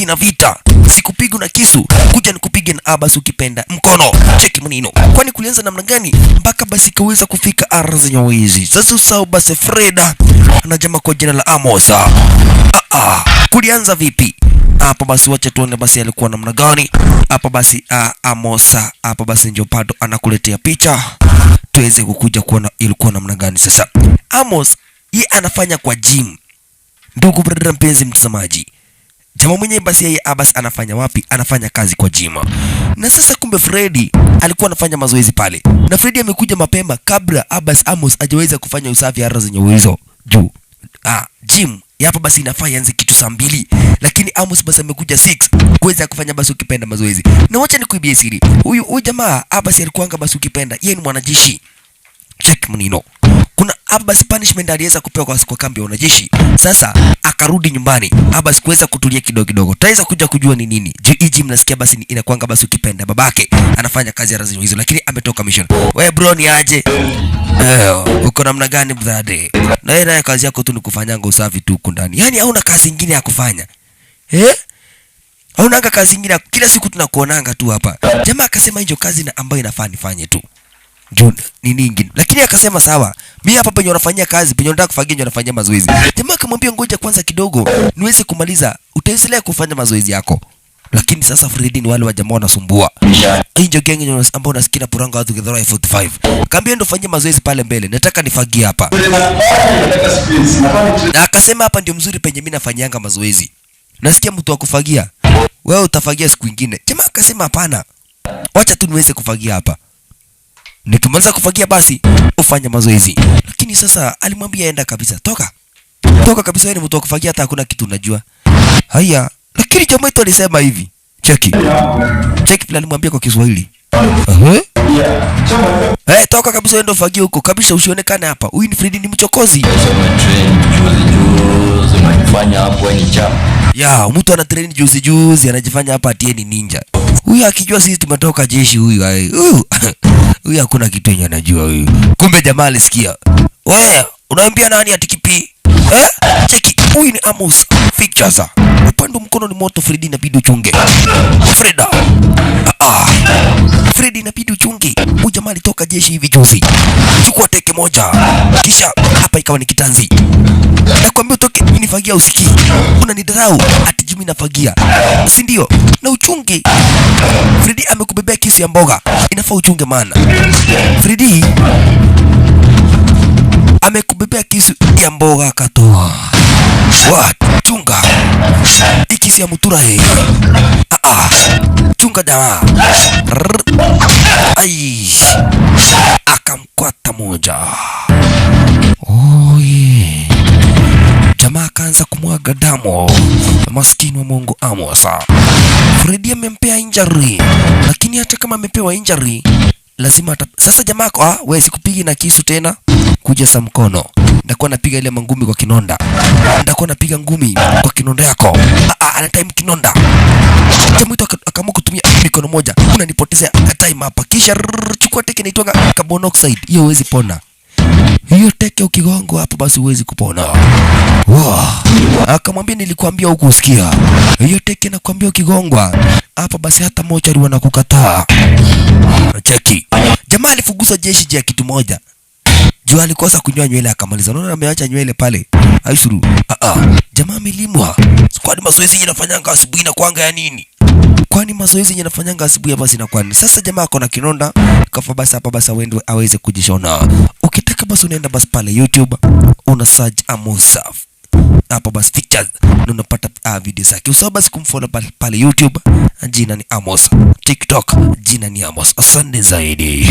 Sina vita, sikupigwa na kisu, kuja nikupige na basi ukipenda mkono. Cheki maneno, kwani kulianza namna gani mpaka basi kaweza kufika ardhi ya wizi? Sasa usahau basi Freda na jamaa kwa jina la Amos. Kulianza vipi? Hapa basi wacha tuone basi alikuwa namna gani. Hapa basi Amosa hapa basi ndio bado anakuletea picha tuweze kukuja kuona ilikuwa namna gani. Sasa Amos ye anafanya kwa gym. Ndugu brother, mpenzi mtazamaji, jamaa mwenyewe basi yeye Abbas anafanya wapi? Anafanya kazi kwa gym. Na sasa kumbe Freddy alikuwa anafanya mazoezi pale, na Freddy amekuja mapema kabla Abbas Amos hajaweza kufanya usafi ara zenye uwezo juu gym hapa basi inafaa ianze kitu saa 2, lakini Amos basi amekuja 6 kuweza kufanya basi ukipenda mazoezi. Na wacha nikuibie siri, huyu huyu jamaa Abbas alikuanga basi ukipenda yeye ni mwanajeshi. Check manino, kuna Abbas punishment aliweza kupewa kwa kambi ya wanajeshi. Sasa akarudi nyumbani Abbas kuweza kutulia kidogo kidogo, tutaweza kuja kujua ni nini. Hii gym nasikia basi ni inakuanga basi ukipenda babake anafanya kazi ya razini hizo, lakini ametoka mission. We bro, ni aje? Uko namna gani brother? Na wewe naye kazi yako tu ni kufanyanga usafi tu huku ndani, yaani hauna kazi ingine ya kufanya, eh? Haunanga kazi ingine, kila siku tunakuonanga tu hapa. Jamaa akasema hiyo kazi na ambayo inafaa nifanye tu juu ni nini, lakini akasema sawa, mimi hapa penye unafanyia kazi, penye unataka kufagia ndio unafanyia mazoezi. Jamaa akamwambia ngoja kwanza kidogo niweze kumaliza, utaendelea kufanya mazoezi yako. Lakini sasa Freddy ni wale wa jamaa wanasumbua. Hii ndio gang yenye ambao unasikia puranga watu Githurai 45. Kaambia ndio fanyia mazoezi pale mbele, nataka nifagie hapa. Na akasema hapa ndio mzuri penye mimi nafanyanga mazoezi. Nasikia mtu wa kufagia, wewe utafagia siku ingine. Jamaa akasema hapana, wacha tu niweze kufagia hapa, nikimaliza kufagia basi ufanye mazoezi. Lakini sasa alimwambia enda kabisa, toka toka kabisa, wewe ni mtu wa kufagia, hata hakuna kitu unajua. Haya, lakini jamaa wetu alisema hivi, cheki cheki vile alimwambia kwa Kiswahili. Eh, toka kabisa, wewe ndio fagia huko kabisa, usionekane hapa. Huyu ni Fredi, ni mchokozi. Train juzi juzi unajifanya hapo wewe ni chap. Ya, mtu ana train juzi juzi anajifanya hapa atie ni ninja. Huyu akijua sisi tumetoka jeshi huyu ai. Huyu huyu hakuna kitu yenye anajua huyu. Kumbe jamaa alisikia. Wewe unaambia nani ati kipi? Eh? Cheki, huyu ni Amos Pictures. Upande mkono ni moto, Fredi inabidi uchunge. Freda. Ah, ah. Fredi inabidi uchunge. Huyu jamaa alitoka jeshi hivi juzi. Chukua teke moja. Kisha hapa ikawa ni kitanzi. Nakwambia utoke, mimi nifagia usikii. Unanidarau ati Jimmy nafagia. Si ndio? Na uchunge. Fredi amekubebea kisu ya mboga. Inafaa uchunge maana. Fredi amekubebea kisu ya mboga akatoa. What? Chunga. Hii kisu ya mutura hii. Ah ah. Chunga jamaa. Rrr. Ai. Akamkwata moja. Oh yeah. Jamaa akaanza kumwaga damu. Maskini wa Mungu Amos. Fredi amempea injury, lakini hata kama amepewa injury lazima sasa jamaa ah, wewe sikupigi na kisu tena, kuja sa mkono. Ndakuwa napiga ile mangumi kwa kinonda, ndakuwa napiga ngumi kwa kinonda yako. Ah, ah, ana time kinonda. Jamaa akaamua kutumia mikono moja, unanipotezea time hapa. Kisha rrrr, chukua teke inaitwa carbon oxide, hiyo huwezi pona hiyo teke ukigongo hapo basi huwezi kupona. Wow. Akamwambia nilikwambia huku usikia. Hiyo teke nakwambia ukigongwa hapa basi hata mochari wanakukataa. Cheki. Jamaa alifukuza jeshi juu ya kitu moja. Juu alikosa kunyoa nywele akamaliza. Unaona ameacha nywele pale. Aisuru. Ah ah. Jamaa amelimwa. Kwani mazoezi yenye nafanyanga asubuhi na kwanga ya nini? Kwani mazoezi yenye nafanyanga asubuhi hapa sina kwani. Sasa jamaa ako na kinonda, kafa basi hapa basi awende aweze kujishona. Ukitaka basi unaenda basi pale YouTube una search Amosaf. Hapo basi pictures na unapata video zake. Usahau basi kumfollow pale, pale YouTube, jina ni Amos. TikTok jina ni Amos. Asante zaidi.